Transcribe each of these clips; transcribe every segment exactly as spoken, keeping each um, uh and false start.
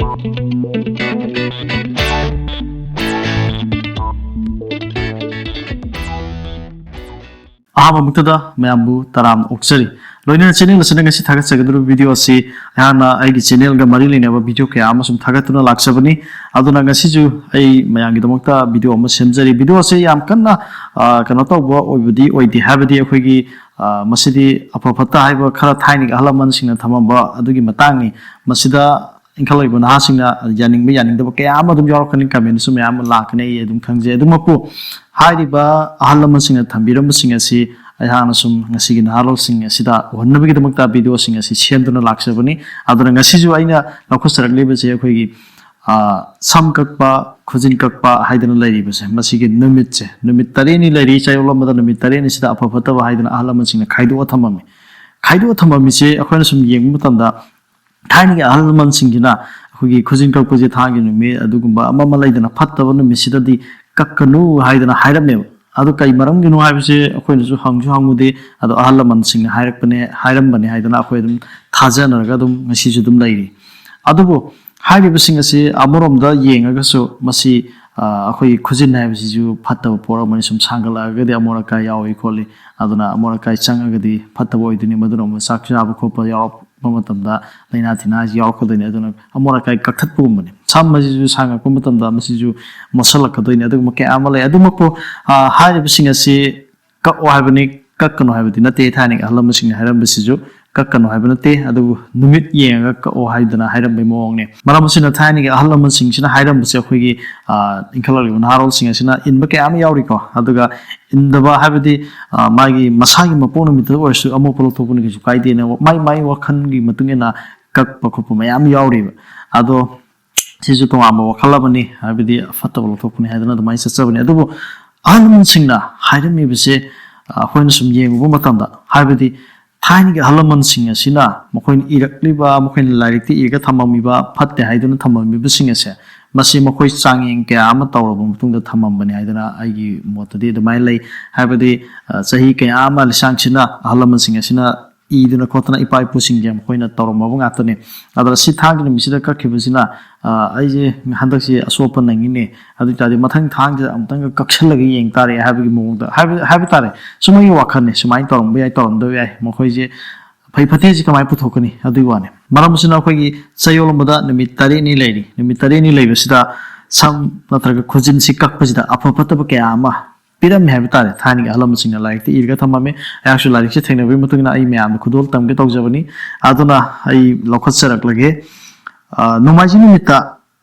ꯑꯍꯥꯟꯕ ꯃꯛꯇꯗ ꯃꯌꯥꯝꯕꯨ ꯇꯔꯥꯝꯅ ꯑꯣꯛꯆꯔꯤ꯫ ꯂꯣꯏꯅꯅ ꯆꯦꯅꯦꯜ ꯑꯁꯤꯗ ꯉꯁꯤ ꯊꯥꯒꯠꯆꯒꯗꯧꯔꯤꯕ ꯚꯤꯗꯤꯑꯣ ꯑꯁꯤ ꯑꯩꯍꯥꯛꯅ ꯑꯩꯒꯤ ꯆꯦꯅꯦꯜꯒ ꯃꯔꯤ ꯂꯩꯅꯕ ꯚꯤꯗꯤꯑꯣ ꯀꯌꯥ ꯑꯃ ꯁꯨꯝ ꯊꯥꯒꯠꯇꯨꯅ ꯂꯥꯛꯆꯕꯅꯤ꯫ ꯑꯗꯨꯅ ꯉꯁꯤꯁꯨ ꯑꯩ ꯃꯌꯥꯝꯒꯤꯗꯃꯛꯇ ꯚꯤꯗꯤꯑꯣ ꯑꯃ ꯁꯦꯝꯖꯔꯤ꯫ ꯚꯤꯗꯤꯑꯣ ꯑꯁꯤ ꯌꯥꯝ ꯀꯟꯅ, ꯑ, ꯀꯩꯅꯣ ꯇꯧꯕ ꯑꯣꯏꯕꯗꯤ ꯑꯣꯏꯗꯦ, ꯍꯥꯏꯕꯗꯤ ꯑꯩꯈꯣꯏꯒꯤ, ꯑ, ꯃꯁꯤꯗꯤ ꯑꯐ ꯐꯠꯇ ꯍꯥꯏꯕ ꯈꯔ ꯊꯥꯏꯅꯒꯤ ꯑꯍꯜ ꯂꯃꯟꯁꯤꯡꯅ ꯊꯝꯃꯝꯕ ꯑꯗꯨꯒꯤ ꯃꯇꯥꯡꯅꯤ꯫ ꯃꯁꯤꯗ ꯏꯟꯈꯠꯂꯛꯂꯤꯕ ꯅꯍꯥꯁꯤꯡꯅ ꯌꯥꯅꯤꯡꯕ ꯌꯥꯅꯤꯡꯗꯕ ꯀꯌꯥ ꯑꯃ ꯑꯗꯨꯝ ꯌꯥꯎꯔꯛꯀꯅꯤ, ꯀꯃꯦꯟꯁꯨ ꯃꯌꯥꯝ ꯑꯃ ꯂꯥꯛꯀꯅꯤ, ꯑꯩ ꯑꯗꯨꯝ ꯈꯪꯖꯩ꯫ ꯑꯗꯨꯃꯛꯄꯨ ꯍꯥꯏꯔꯤꯕ ꯑꯍꯜ ꯂꯃꯟꯁꯤꯡꯅ ꯊꯝꯕꯤꯔꯝꯕꯁꯤꯡ ꯑꯁꯤ ꯑꯩꯍꯥꯛꯅ ꯁꯨꯝ ꯉꯁꯤꯒꯤ ꯅꯍꯥꯔꯣꯜꯁꯤꯡ ꯑꯁꯤꯗ ꯎꯍꯟꯅꯕꯒꯤꯗꯃꯛꯇ ꯚꯤꯗꯤꯑꯣꯁꯤꯡ ꯑꯁꯤ ꯁꯦꯝꯗꯨꯅ ꯂꯥꯛꯆꯕꯅꯤ꯫ ꯑꯗꯨꯅ ꯉꯁꯤꯁꯨ ꯑꯩꯅ ꯂꯧꯈꯠꯆꯔꯛꯂꯤꯕꯁꯤ ꯑꯩꯈꯣꯏꯒꯤ, ꯑ, ꯁꯝ ꯀꯛꯄ, ꯈꯨꯖꯤꯟ ꯀꯛꯄ ꯍꯥꯏꯗꯅ ꯂꯩꯔꯤꯕꯁꯦ, ꯃꯁꯤꯒꯤ ꯅꯨꯃꯤꯠꯁꯦ, ꯅꯨꯃꯤꯠ ꯇꯔꯦꯠꯅꯤ ꯂꯩꯔꯤ꯫ ꯆꯌꯣꯜ ꯑꯃꯗ ꯅꯨꯃꯤꯠ ꯇꯔꯦꯠꯅꯤꯁꯤꯗ ꯑꯐ ꯐꯠꯇꯕ ꯍꯥꯏꯗꯅ ꯑꯍꯜ ꯂꯃꯟꯁꯤꯡꯅ ꯈꯥꯏꯗꯣꯛꯑ ꯊꯝꯃꯝꯃꯤ꯫ ꯈꯥꯏꯗꯣꯛꯑ ꯊꯝꯃꯝꯃꯤꯁꯦ ꯑꯩꯈꯣꯏꯅ ꯁꯨꯝ ꯌꯦꯡꯕ ꯃꯇꯝꯗ ꯊꯥꯏꯅꯒꯤ ꯑꯍꯜ ꯂꯃꯟꯁꯤꯡꯁꯤꯅ ꯑꯩꯈꯣꯏꯒꯤ ꯈꯨꯖꯤꯟ ꯀꯛꯄꯁꯦ ꯊꯥꯡꯒꯤ ꯅꯨꯃꯤꯠ, ꯑꯗꯨꯒꯨꯝꯕ ꯑꯃ ꯑꯃ ꯂꯩꯗꯅ, ꯐꯠꯇꯕ ꯅꯨꯃꯤꯠꯁꯤꯗꯗꯤ ꯀꯛꯀꯅꯨ ꯍꯥꯏꯗꯅ ꯍꯥꯏꯔꯝꯃꯦꯕ꯫ ꯑꯗꯣ ꯀꯩ ꯃꯔꯝꯒꯤꯅꯣ ꯍꯥꯏꯕꯁꯦ ꯑꯩꯈꯣꯏꯅꯁꯨ ꯍꯪꯁꯨ ꯍꯪꯉꯨꯗꯦ, ꯑꯗꯣ ꯑꯍꯜ ꯂꯃꯟꯁꯤꯡꯅ ꯍꯥꯏꯔꯛꯄꯅꯦ, ꯍꯥꯏꯔꯝꯕꯅꯦ ꯍꯥꯏꯗꯅ ꯑꯩꯈꯣꯏ ꯑꯗꯨꯝ ꯊꯥꯖꯅꯔꯒ ꯑꯗꯨꯝ ꯉꯁꯤꯁꯨ ꯑꯗꯨꯝ ꯂꯩꯔꯤ꯫ ꯑꯗꯨꯕꯨ ꯍꯥꯏꯔꯤꯕꯁꯤꯡ ꯑꯁꯤ ꯑꯃꯔꯣꯝꯗ ꯌꯦꯡꯉꯒꯁꯨ ꯃꯁꯤ, ꯑ, ꯑꯩꯈꯣꯏꯒꯤ ꯈꯨꯖꯤꯟ ꯍꯥꯏꯕꯁꯤꯁꯨ ꯐꯠꯇꯕ ꯄꯣꯠ ꯑꯃꯅꯤ꯫ ꯁꯨꯝ ꯁꯥꯡꯒꯠꯂꯛꯑꯒꯗꯤ ꯑꯃꯣꯠ ꯑꯀꯥꯏ ꯌꯥꯎꯏ ꯈꯣꯠꯂꯤ, ꯑꯗꯨꯅ ꯑꯃꯣꯠ ꯑꯀꯥꯏ ꯆꯪꯉꯒꯗꯤ ꯐꯠꯇꯕ ꯑꯣꯏꯗꯣꯏꯅꯤ꯫ ꯃꯗꯨꯅ ꯑꯃꯨꯛ ꯆꯥꯛ ꯆꯥꯕ ꯈꯣꯠꯄ ꯌꯥꯎꯔꯛꯄ ꯃꯇꯝꯗ ꯂꯥꯏꯅꯥ ꯇꯤꯟꯅꯥ ꯍꯥꯏꯁꯤ ꯌꯥꯎꯔꯛꯀꯗꯣꯏꯅꯤ꯫ ꯑꯗꯨꯅ ꯑꯃꯣꯠ ꯑꯀꯥꯏ ꯀꯛꯊꯠꯄꯒꯨꯝꯕꯅꯤ꯫ ꯁꯝ ꯑꯁꯤꯁꯨ ꯁꯥꯡꯉꯛꯄ ꯃꯇꯝꯗ ꯃꯁꯤꯁꯨ ꯃꯣꯠꯁꯤꯜꯂꯛꯀꯗꯣꯏꯅꯤ꯫ ꯑꯗꯨꯒꯨꯝꯕ ꯀꯌꯥ ꯑꯃ ꯂꯩ꯫ ꯑꯗꯨꯃꯛꯄꯨ, ꯑ, ꯍꯥꯏꯔꯤꯕꯁꯤꯡ ꯑꯁꯤ ꯀꯛꯑꯣ ꯍꯥꯏꯕꯅꯤ, ꯀꯛꯀꯅꯨ ꯍꯥꯏꯕꯗꯤ ꯅꯠꯇꯦ꯫ ꯊꯥꯏꯅꯒꯤ ꯑꯍꯜ ꯂꯃꯟꯁꯤꯡꯅ ꯍꯥꯏꯔꯝꯕꯁꯤꯁꯨ ꯀꯛꯀꯅꯨ ꯍꯥꯏꯕ ꯅꯠꯇꯦ, ꯑꯗꯨꯕꯨ ꯅꯨꯃꯤꯠ ꯌꯦꯡꯉꯒ ꯀꯛꯑꯣ ꯍꯥꯏꯗꯅ ꯍꯥꯏꯔꯝꯕꯩ ꯃꯑꯣꯡꯅꯦ꯫ ꯃꯔꯝ ꯑꯁꯤꯅ ꯊꯥꯏꯅꯒꯤ ꯑꯍꯜ ꯂꯃꯟꯁꯤꯡꯁꯤꯅ ꯍꯥꯏꯔꯝꯕꯁꯦ ꯑꯩꯈꯣꯏꯒꯤ, ꯑ, ꯏꯟꯈꯠꯂꯛꯂꯤꯕ ꯅꯍꯥꯔꯣꯜꯁꯤꯡ ꯑꯁꯤꯅ ꯏꯟꯕ ꯀꯌꯥ ꯑꯃ ꯌꯥꯎꯔꯤꯀꯣ꯫ ꯑꯗꯨꯒ ꯏꯟꯗꯕ ꯍꯥꯏꯕꯗꯤ, ꯑ, ꯃꯥꯒꯤ ꯃꯁꯥꯒꯤ ꯃꯄꯣꯛ ꯅꯨꯃꯤꯠꯇ ꯑꯣꯏꯔꯁꯨ ꯑꯃꯣꯠꯄ ꯂꯧꯊꯣꯛꯄꯅ ꯀꯩꯁꯨ ꯀꯥꯏꯗꯦꯅ ꯃꯥꯏ ꯃꯥꯏ ꯋꯥꯈꯜꯒꯤ ꯃꯇꯨꯡ ꯏꯟꯅ ꯀꯛꯄ ꯈꯣꯠꯄ ꯃꯌꯥꯝ ꯌꯥꯎꯔꯤꯕ꯫ ꯑꯗꯣ ꯁꯤꯁꯨ ꯇꯣꯉꯥꯟꯕ ꯋꯥꯈꯜ ꯑꯃꯅꯤ, ꯍꯥꯏꯕꯗꯤ ꯐꯠꯇꯕ ꯂꯧꯊꯣꯛꯄꯅꯤ ꯍꯥꯏꯗꯅ ꯑꯗꯨꯃꯥꯏꯅ ꯆꯠꯆꯕꯅꯤ꯫ ꯑꯗꯨꯕꯨ ꯑꯍꯜ ꯂꯃꯟꯁꯤꯡꯅ ꯍꯥꯏꯔꯝꯃꯤꯕꯁꯦ, ꯑ, ꯑꯩꯈꯣꯏꯅ ꯁꯨꯝ ꯌꯦꯡꯉꯨꯕ ꯃꯇꯝꯗ, ꯍꯥꯏꯕꯗꯤ ꯊꯥꯏꯅꯒꯤ ꯑꯍꯜ ꯂꯃꯟꯁꯤꯡ ꯑꯁꯤꯅ ꯃꯈꯣꯏꯅ ꯏꯔꯛꯂꯤꯕ, ꯃꯈꯣꯏꯅ ꯂꯥꯏꯔꯤꯛꯇ ꯏꯔꯒ ꯊꯝꯃꯝꯃꯤꯕ, ꯐꯠꯇꯦ ꯍꯥꯏꯗꯨꯅ ꯊꯝꯃꯝꯃꯤꯕꯁꯤꯡ ꯑꯁꯦ, ꯃꯁꯤ ꯃꯈꯣꯏ ꯆꯥꯡꯌꯦꯡ ꯀꯌꯥ ꯑꯃ ꯇꯧꯔꯕ ꯃꯇꯨꯡꯗ ꯊꯝꯃꯝꯕꯅꯤ ꯍꯥꯏꯗꯅ ꯑꯩꯒꯤ ꯃꯣꯠꯇꯗꯤ ꯑꯗꯨꯃꯥꯏꯅ ꯂꯩ꯫ ꯍꯥꯏꯕꯗꯤ, ꯑ, ꯆꯍꯤ ꯀꯌꯥ ꯑꯃ ꯂꯤꯁꯥꯡꯁꯤꯟꯅ ꯑꯍꯜ ꯂꯃꯟꯁꯤꯡ ꯑꯁꯤꯅ ꯏꯗꯅ ꯈꯣꯠꯇꯅ ꯏꯄꯥ ꯏꯄꯨꯁꯤꯡꯒꯤ ꯃꯈꯣꯏꯅ ꯇꯧꯔꯝꯃꯕ ꯉꯥꯛꯇꯅꯦ꯫ ꯑꯗꯨꯅ ꯁꯤ ꯊꯥꯡꯒꯤ ꯅꯨꯃꯤꯠꯁꯤꯗ ꯀꯛꯈꯤꯕꯁꯤꯅ, ꯑ, ꯑꯩꯁꯦ ꯍꯟꯗꯛꯁꯦ ꯑꯁꯣꯞꯄ ꯅꯪꯉꯤꯅꯦ, ꯑꯗꯨ ꯑꯣꯏꯇꯥꯔꯗꯤ ꯃꯊꯪ ꯊꯥꯡꯁꯤꯗ ꯑꯃꯨꯛꯇꯪꯒ ꯀꯛꯁꯜꯂꯒ ꯌꯦꯡ ꯇꯥꯔꯦ ꯍꯥꯏꯕꯒꯤ ꯃꯑꯣꯡꯗ ꯍꯥꯏꯕ, ꯍꯥꯏꯕ ꯇꯥꯔꯦ꯫ ꯁꯨꯝ ꯑꯩꯒꯤ ꯋꯥꯈꯜꯅꯤ, ꯁꯨꯃꯥꯏꯅ ꯇꯧꯔꯝꯕ ꯌꯥꯏ, ꯇꯧꯔꯝꯗꯕ ꯌꯥꯏ, ꯃꯈꯣꯏꯁꯦ ꯐꯩ ꯐꯠꯇꯦꯁꯤ ꯀꯃꯥꯏꯅ ꯄꯨꯊꯣꯛꯀꯅꯤ ꯑꯗꯨꯒꯤ ꯋꯥꯅꯤ꯫ ꯃꯔꯝ ꯑꯁꯤꯅ ꯑꯩꯈꯣꯏꯒꯤ ꯆꯌꯣꯜ ꯑꯃꯗ ꯅꯨꯃꯤꯠ ꯇꯔꯦꯠꯅꯤ ꯂꯩꯔꯤ꯫ ꯅꯨꯃꯤꯠ ꯇꯔꯦꯠꯅꯤ ꯂꯩꯕꯁꯤꯗ ꯁꯝ ꯅꯠꯇ꯭ꯔꯒ ꯈꯨꯖꯤꯟꯁꯤ ꯀꯛꯄꯁꯤꯗ ꯑꯐ ꯐꯠꯇꯕ ꯀꯌꯥ ꯑꯃ ꯄꯤꯔꯝꯃꯤ ꯍꯥꯏꯕ ꯇꯥꯔꯦ꯫ ꯊꯥꯏꯅꯒꯤ ꯑꯍꯜ ꯂꯃꯟꯁꯤꯡꯅ ꯂꯥꯏꯔꯤꯛꯇ ꯏꯔꯒ ꯊꯝꯃꯝꯃꯤ꯫ ꯑꯩꯍꯥꯛꯁꯨ ꯂꯥꯏꯔꯤꯛꯁꯦ ꯊꯦꯡꯅꯕꯒꯤ ꯃꯇꯨꯡ ꯏꯟꯅ ꯑꯩ ꯃꯌꯥꯝꯗ ꯈꯨꯗꯣꯜ ꯇꯝꯒꯦ ꯇꯧꯖꯕꯅꯤ꯫ ꯑꯗꯨꯅ ꯑꯩ ꯂꯧꯈꯠꯆꯔꯛꯂꯒꯦ꯫ ꯑ, ꯅꯣꯡꯃꯥꯏꯖꯤꯡ ꯅꯨꯃꯤꯠꯇ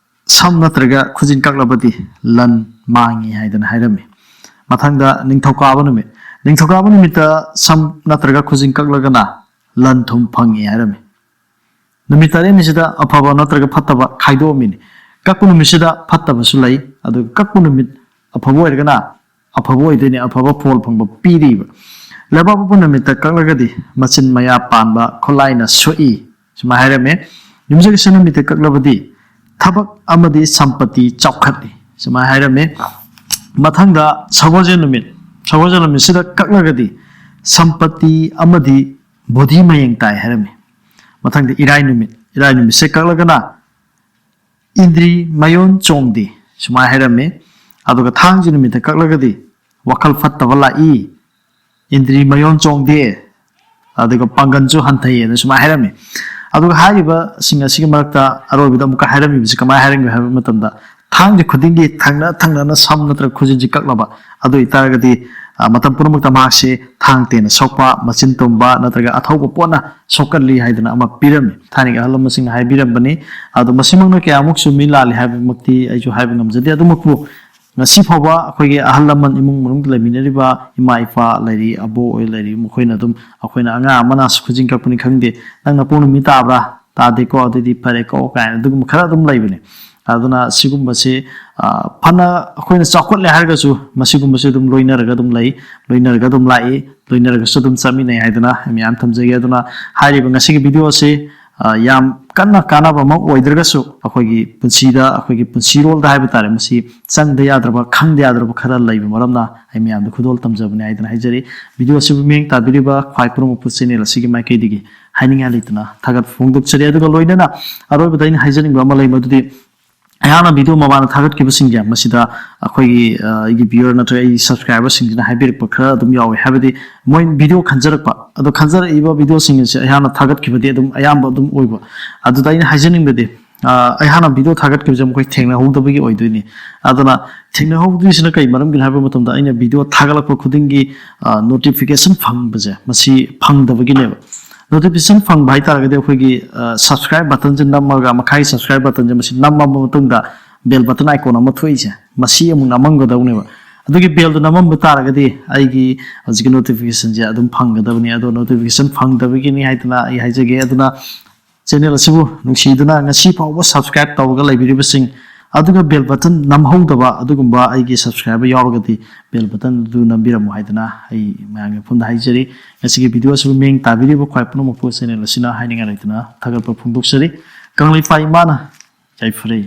ꯁꯝ ꯅꯠꯇ꯭ꯔꯒ ꯈꯨꯖꯤꯟ ꯀꯛꯂꯕꯗꯤ ꯂꯟ ꯃꯥꯡꯉꯤ ꯍꯥꯏꯗꯅ ꯍꯥꯏꯔꯝꯃꯤ꯫ ꯃꯊꯪꯗ ꯅꯤꯡꯊꯧꯀꯥꯕ ꯅꯨꯃꯤꯠ꯫ ꯅꯤꯡꯊꯧꯀꯥꯕ ꯅꯨꯃꯤꯠꯇ ꯁꯝ ꯅꯠꯇ꯭ꯔꯒ ꯈꯨꯖꯤꯟ ꯀꯛꯂꯒꯅ ꯂꯟ ꯊꯨꯝ ꯐꯪꯉꯤ ꯍꯥꯏꯔꯝꯃꯤ꯫ ꯅꯨꯃꯤꯠ ꯇꯔꯦꯠꯅꯤꯁꯤꯗ ꯑꯐꯕ ꯅꯠꯇ꯭ꯔꯒ ꯐꯠꯇꯕ ꯈꯥꯏꯗꯣꯛꯑꯝꯃꯤꯅꯤ꯫ ꯀꯛꯄ ꯅꯨꯃꯤꯠꯁꯤꯗ ꯐꯠꯇꯕꯁꯨ ꯂꯩ, ꯑꯗꯨꯒ ꯀꯛꯄ ꯅꯨꯃꯤꯠ ꯑꯐꯕ ꯑꯣꯏꯔꯒꯅ ꯑꯐꯕ ꯑꯣꯏꯗꯣꯏꯅꯤ, ꯑꯐꯕ ꯐꯣꯜ ꯐꯪꯕ ꯄꯤꯔꯤꯕ꯫ ꯂꯩꯕꯥꯛꯄꯣꯛꯄ ꯅꯨꯃꯤꯠꯇ ꯀꯛꯂꯒꯗꯤ ꯃꯆꯤꯟ ꯃꯌꯥ ꯄꯥꯟꯕ, ꯈꯨꯠꯂꯥꯏꯅ ꯁꯣꯛꯏ, ꯁꯨꯃꯥꯏꯅ ꯍꯥꯏꯔꯝꯃꯤ꯫ ꯌꯨꯝꯖꯀꯩꯁ ꯅꯨꯃꯤꯠꯇ ꯀꯛꯂꯕꯗꯤ ꯊꯕꯛ ꯑꯃꯗꯤ ꯁꯝꯄꯇꯤ ꯆꯥꯎꯈꯠꯂꯤ, ꯁꯨꯃꯥꯏꯅ ꯍꯥꯏꯔꯝꯃꯤ꯫ ꯃꯊꯪꯗ ꯁꯒꯣꯜꯁꯦꯟ ꯅꯨꯃꯤꯠ, ꯁꯒꯣꯜꯁꯦꯟ ꯅꯨꯃꯤꯠꯁꯤꯗ ꯀꯛꯂꯒꯗꯤ ꯁꯝꯄꯇꯤ ꯑꯃꯗꯤ ꯕꯨꯙꯤ ꯃꯌꯦꯡ ꯇꯥꯏ ꯍꯥꯏꯔꯝꯃꯤ꯫ ꯃꯊꯪꯗ ꯏꯔꯥꯏ ꯅꯨꯃꯤꯠ, ꯏꯔꯥꯏ ꯅꯨꯃꯤꯠꯁꯦ ꯀꯛꯂꯒꯅ ꯏꯟꯗ꯭ꯔꯤ ꯃꯌꯣꯟ ꯆꯣꯡꯗꯦ, ꯁꯨꯃꯥꯏꯅ ꯍꯥꯏꯔꯝꯃꯤ꯫ ꯑꯗꯨꯒ ꯊꯥꯡꯖ ꯅꯨꯃꯤꯠꯇ ꯀꯛꯂꯒꯗꯤ ꯋꯥꯈꯜ ꯐꯠꯇꯕ ꯂꯥꯛꯏ, ꯏꯟꯗ꯭ꯔꯤ ꯃꯌꯣꯟ ꯆꯣꯡꯗꯦ, ꯑꯗꯨꯒ ꯄꯥꯡꯒꯜꯁꯨ ꯍꯟꯊꯩꯌꯦꯅ ꯁꯨꯃꯥꯏꯅ ꯍꯥꯏꯔꯝꯃꯤ꯫ ꯑꯗꯨꯒ ꯍꯥꯏꯔꯤꯕꯁꯤꯡ ꯑꯁꯤꯒꯤ ꯃꯔꯛꯇ ꯑꯔꯣꯏꯕꯗ ꯑꯃꯨꯛꯀ ꯍꯥꯏꯔꯝꯃꯤꯕꯁꯤ ꯀꯃꯥꯏꯅ ꯍꯥꯏꯔꯝꯒꯦ ꯍꯥꯏꯕ ꯃꯇꯝꯗ, ꯊꯥꯡꯁꯦ ꯈꯨꯗꯤꯡꯒꯤ ꯊꯪꯅ ꯊꯪꯅꯅ ꯁꯝ ꯅꯠꯇ꯭ꯔꯒ ꯈꯨꯖꯤꯟꯁꯤ ꯀꯛꯂꯕ, ꯑꯗꯨ ꯑꯣꯏꯇꯥꯔꯒꯗꯤ, ꯑ, ꯃꯇꯝ ꯄꯨꯝꯅꯃꯛꯇ ꯃꯍꯥꯛꯁꯤ ꯊꯥꯡ ꯇꯦꯟꯅ ꯁꯣꯛꯄ, ꯃꯆꯤꯟ ꯇꯨꯝꯕ ꯅꯠꯇ꯭ꯔꯒ ꯑꯊꯧꯕ ꯄꯣꯠꯅ ꯁꯣꯛꯀꯜꯂꯤ ꯍꯥꯏꯗꯅ ꯑꯃ ꯄꯤꯔꯝꯃꯤ꯫ ꯊꯥꯏꯅꯒꯤ ꯑꯍꯜ ꯂꯃꯟꯁꯤꯡꯅ ꯍꯥꯏꯕꯤꯔꯝꯕꯅꯤ꯫ ꯑꯗꯣ ꯃꯁꯤꯃꯛꯅ ꯀꯌꯥꯃꯨꯛ ꯆꯨꯝꯃꯤ ꯂꯥꯜꯂꯤ ꯍꯥꯏꯕꯃꯛꯇꯤ ꯑꯩꯁꯨ ꯍꯥꯏꯕ ꯉꯝꯖꯗꯦ꯫ ꯑꯗꯨꯃꯛꯄꯨ ꯉꯁꯤ ꯐꯥꯎꯕ ꯑꯩꯈꯣꯏꯒꯤ ꯑꯍꯜ ꯂꯃꯟ, ꯏꯃꯨꯡ ꯃꯅꯨꯡꯗ ꯂꯩꯃꯤꯟꯅꯔꯤꯕ ꯏꯃꯥ ꯏꯄꯥ ꯂꯩꯔꯤ, ꯑꯕꯣꯛ ꯑꯣꯏ ꯂꯩꯔꯤ, ꯃꯈꯣꯏꯅ ꯑꯗꯨꯝ ꯑꯩꯈꯣꯏꯅ ꯑꯉꯥꯡ ꯑꯃꯅ ꯈꯨꯖꯤꯟ ꯀꯛꯄꯅꯤ ꯈꯪꯗꯦ, "ꯅꯪ ꯅꯄꯣꯛ ꯅꯨꯃꯤꯠ ꯇꯥꯕ꯭ꯔꯥ? ꯇꯥꯗꯦꯀꯣ, ꯑꯗꯨꯗꯤ ꯐꯔꯦꯀꯣ" ꯀꯥꯏꯅ ꯑꯗꯨꯒꯨꯝꯕ ꯈꯔ ꯑꯗꯨꯝ ꯂꯩꯕꯅꯦ꯫ ꯑꯗꯨꯅ ꯁꯤꯒꯨꯝꯕꯁꯤ, ꯑ, ꯐꯅ ꯑꯩꯈꯣꯏꯅ ꯆꯥꯎꯈꯠꯂꯦ ꯍꯥꯏꯔꯒꯁꯨ ꯃꯁꯤꯒꯨꯝꯕꯁꯤ ꯑꯗꯨꯝ ꯂꯣꯏꯅꯔꯒ ꯑꯗꯨꯝ ꯂꯩ, ꯂꯣꯏꯅꯔꯒ ꯑꯗꯨꯝ ꯂꯥꯛꯏ, ꯂꯣꯏꯅꯔꯒꯁꯨ ꯑꯗꯨꯝ ꯆꯠꯃꯤꯟꯅꯩ ꯍꯥꯏꯗꯅ ꯑꯩ ꯃꯌꯥꯝ ꯊꯝꯖꯒꯦ꯫ ꯑꯗꯨꯅ ꯍꯥꯏꯔꯤꯕ ꯉꯁꯤꯒꯤ video ꯑꯁꯤ, ꯑ, ꯌꯥꯝ ꯀꯟꯅ ꯀꯥꯟꯅꯕ ꯑꯃ ꯑꯣꯏꯗ꯭ꯔꯒꯁꯨ, ꯑꯩꯈꯣꯏꯒꯤ ꯄꯨꯟꯁꯤꯗ, ꯑꯩꯈꯣꯏꯒꯤ ꯄꯨꯟꯁꯤꯔꯣꯜꯗ ꯍꯥꯏꯕ ꯇꯥꯔꯦ, ꯃꯁꯤ ꯆꯪꯗ ꯌꯥꯗ꯭ꯔꯕ, ꯈꯪꯗ ꯌꯥꯗ꯭ꯔꯕ ꯈꯔ ꯂꯩꯕ ꯃꯔꯝꯅ ꯑꯩ ꯃꯌꯥꯝꯗ ꯈꯨꯗꯣꯜ ꯇꯝꯖꯕꯅꯤ ꯍꯥꯏꯗꯅ ꯍꯥꯏꯖꯔꯤ꯫ ꯚꯤꯗꯤꯑꯣ ꯑꯁꯤꯕꯨ ꯃꯤꯠꯌꯦꯡ ꯇꯥꯕꯤꯔꯤꯕ ꯈ꯭ꯋꯥꯏ ꯄꯨꯝꯅꯃꯛꯄꯨ ꯆꯦꯅꯦꯜ ꯑꯁꯤꯒꯤ ꯃꯥꯏꯀꯩꯗꯒꯤ ꯍꯥꯏꯅꯤꯡꯉꯥꯏ ꯂꯩꯇꯅ ꯊꯥꯒꯠꯄ ꯐꯣꯡꯗꯣꯛꯆꯔꯤ꯫ ꯑꯗꯨꯒ ꯂꯣꯏꯅꯅ ꯑꯔꯣꯏꯕꯗ ꯑꯩꯅ ꯍꯥꯏꯖꯅꯤꯡꯕ ꯑꯃ ꯂꯩ, ꯃꯗꯨꯗꯤ ꯑꯩꯍꯥꯛꯅ ꯚꯤꯗꯤꯑꯣ ꯃꯃꯥꯡꯗ ꯊꯥꯒꯠꯈꯤꯕꯁꯤꯡꯁꯦ, ꯃꯁꯤꯗ ꯑꯩꯈꯣꯏꯒꯤ, ꯑ, ꯑꯩꯒꯤ ꯚꯤꯌꯨꯋꯔ ꯅꯠꯇ꯭ꯔꯒ ꯑꯩꯒꯤ ꯁꯕꯁꯀ꯭ꯔꯥꯏꯕꯔꯁꯤꯡꯁꯤꯅ ꯍꯥꯏꯕꯤꯔꯛꯄ ꯈꯔ ꯑꯗꯨꯝ ꯌꯥꯎꯋꯦ꯫ ꯍꯥꯏꯕꯗꯤ ꯃꯣꯏ ꯚꯤꯗꯤꯑꯣ ꯈꯟꯖꯔꯛꯄ, ꯑꯗꯣ ꯈꯟꯖꯔꯛꯏꯕ ꯚꯤꯗꯤꯑꯣꯁꯤꯡ ꯑꯁꯦ ꯑꯩꯍꯥꯛꯅ ꯊꯥꯒꯠꯈꯤꯕꯗꯤ ꯑꯗꯨꯝ ꯑꯌꯥꯝꯕ ꯑꯗꯨꯝ ꯑꯣꯏꯕ꯫ ꯑꯗꯨꯗ ꯑꯩꯅ ꯍꯥꯏꯖꯅꯤꯡꯕꯗꯤ, ꯑ, ꯑꯩꯍꯥꯛꯅ ꯚꯤꯗꯤꯑꯣ ꯊꯥꯒꯠꯈꯤꯕꯁꯦ ꯃꯈꯣꯏ ꯊꯦꯡꯅꯍꯧꯗꯕꯒꯤ ꯑꯣꯏꯗꯣꯏꯅꯤ꯫ ꯑꯗꯨꯅ ꯊꯦꯡꯅꯍꯧꯗ꯭ꯔꯤꯁꯤꯅ ꯀꯩ ꯃꯔꯝꯒꯤꯅꯣ ꯍꯥꯏꯕ ꯃꯇꯝꯗ, ꯑꯩꯅ ꯚꯤꯗꯤꯑꯣ ꯊꯥꯒꯠꯂꯛꯄ ꯈꯨꯗꯤꯡꯒꯤ, ꯑ, ꯅꯣꯇꯤꯐꯤꯀꯦꯁꯟ ꯐꯪꯕꯁꯦ, ꯃꯁꯤ ꯐꯪꯗꯕꯒꯤꯅꯦꯕ꯫ ꯅꯣꯇꯤꯐꯤꯀꯦꯁꯟ ꯐꯪꯕ ꯍꯥꯏꯇꯥꯔꯒꯗꯤ, ꯑꯩꯈꯣꯏꯒꯤ, ꯑ, ꯁꯕꯁꯀ꯭ꯔꯥꯏꯕ ꯕꯇꯟꯁꯦ ꯅꯝꯃꯒ, ꯃꯈꯥꯒꯤ ꯁꯕꯁꯀ꯭ꯔꯥꯏꯕ ꯕꯇꯟꯁꯦ ꯃꯁꯤ ꯅꯝꯃꯕ ꯃꯇꯨꯡꯗ ꯕꯦꯜ ꯕꯇꯟ ꯑꯥꯏꯀꯣꯟ ꯑꯃ ꯊꯣꯛꯏꯁꯦ, ꯃꯁꯤ ꯑꯃꯨꯛ ꯅꯝꯃꯝꯒꯗꯧꯅꯦꯕ꯫ ꯑꯗꯨꯒꯤ ꯕꯦꯜꯗꯣ ꯅꯝꯃꯝꯕ ꯇꯥꯔꯒꯗꯤ ꯑꯩꯒꯤ ꯍꯧꯖꯤꯛꯀꯤ ꯅꯣꯇꯤꯐꯤꯀꯦꯁꯟꯁꯦ ꯑꯗꯨꯝ ꯐꯪꯒꯗꯕꯅꯤ꯫ ꯑꯗꯣ ꯅꯣꯇꯤꯐꯤꯀꯦꯁꯟ ꯐꯪꯗꯕꯒꯤꯅꯤ ꯍꯥꯏꯗꯅ ꯑꯩ ꯍꯥꯏꯖꯒꯦ꯫ ꯑꯗꯨꯅ ꯆꯦꯅꯦꯜ ꯑꯁꯤꯕꯨ ꯅꯨꯡꯁꯤꯗꯨꯅ ꯉꯁꯤ ꯐꯥꯎꯕ ꯁꯕꯁꯀ꯭ꯔꯥꯏꯕ ꯇꯧꯔꯒ ꯂꯩꯕꯤꯔꯤꯕꯁꯤꯡ, ꯑꯗꯨꯒ ꯕꯦꯜ ꯕꯇꯟ ꯅꯝꯍꯧꯗꯕ ꯑꯗꯨꯒꯨꯝꯕ ꯑꯩꯒꯤ ꯁꯕꯁꯀ꯭ꯔꯥꯏꯕꯔ ꯌꯥꯎꯔꯒꯗꯤ, ꯕꯦꯜ ꯕꯇꯟ ꯑꯗꯨ ꯅꯝꯕꯤꯔꯝꯃꯨ ꯍꯥꯏꯗꯅ ꯑꯩ ꯃꯌꯥꯝꯒꯤ ꯃꯐꯝꯗ ꯍꯥꯏꯖꯔꯤ꯫ ꯉꯁꯤꯒꯤ ꯚꯤꯗꯤꯑꯣ ꯑꯁꯤꯕꯨ ꯃꯤꯠꯌꯦꯡ ꯇꯥꯕꯤꯔꯤꯕ ꯈ꯭ꯋꯥꯏ ꯄꯨꯝꯅꯃꯛꯄꯨ ꯆꯦꯅꯦꯜ ꯑꯁꯤꯅ ꯍꯥꯏꯅꯤꯡꯉꯥꯏ ꯂꯩꯇꯅ ꯊꯥꯒꯠꯄ ꯐꯣꯡꯗꯣꯛꯆꯔꯤ꯫ ꯀꯪꯂꯩꯄꯥꯛ ꯏꯃꯥꯅ ꯌꯥꯏꯐꯔꯦ꯫